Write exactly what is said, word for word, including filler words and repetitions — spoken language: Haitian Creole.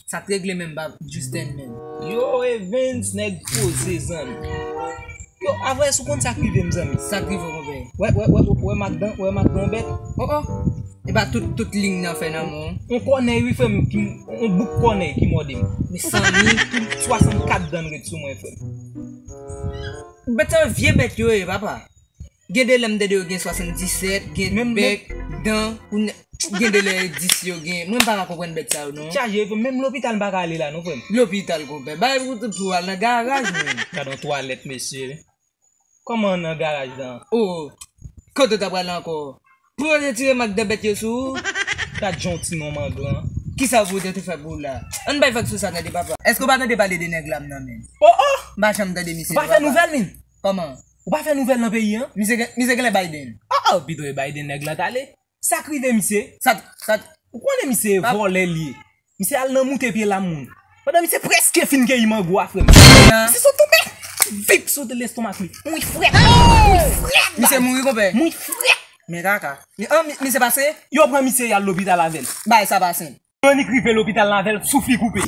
Sa t regle menm, bab, Justin menm. Yo, Evens, nèg poze, zanmi. Yo, avè, si w konn sa k rive m, zanmi. Sa k rive w, konpè? Wè, wè, wè, wè, Magdan, wè, Magdan, bèt. Oh, oh. E pa tout, tout liy nan fè nan men w. On kònè, wi, frè m, ki, on bouk kònè ki mòde m. Men zanmi, tout swasannkat dan ret sou mwen, frè m. Bèt sa yo vye bèt yo ye, papa. Gen de lè m tande yo gen swasanndisèt, gen bèk, dan, pou gen de lè dis yo gen. Mwen m pa ka konprann bèt sa yo, non. Chaje, menm lopital m pa ka ale la, non, frè m. Lopital, konpè. Bay wout pou al nan garaj, menm. Gad on twalèt, mesye. Kòman nan garaj lan? Oh, kote w ta pral ankò? Pou yo retire mak de bèt yo sou ou? Gad jan w ti non mangran. Kisa pou yo te fè pou ou la? Ann bay vag sou sa, tande, papa. Èske w pa tande pale de nèg la m nan men? Oh, oh! M pa janm tande misye. Ou pa fè nouvèl, menm? Kòman? Ou pa fè nouvèl nan peyi an? Misye gen, misye genlè Biden. Oh, oh, pito e Biden nèg la t ale. Sa k rive misye? Sa, sa. Ou konnen misye vòlè li ye. Misye al nan moute pye lam moun. Pandan misye prèske fin keyi mango a, frè m. Misye sot tonbe. Vip sot lestomak li. Mwen frèt. Mwen frèt. Misye mouri, konpè. Mwen frèt. Men kaka. An, mi- misye pase? Yo pran misye y al lopital avè l. Bay sa pase. Annik rive lopital la avè l, souf li koupe.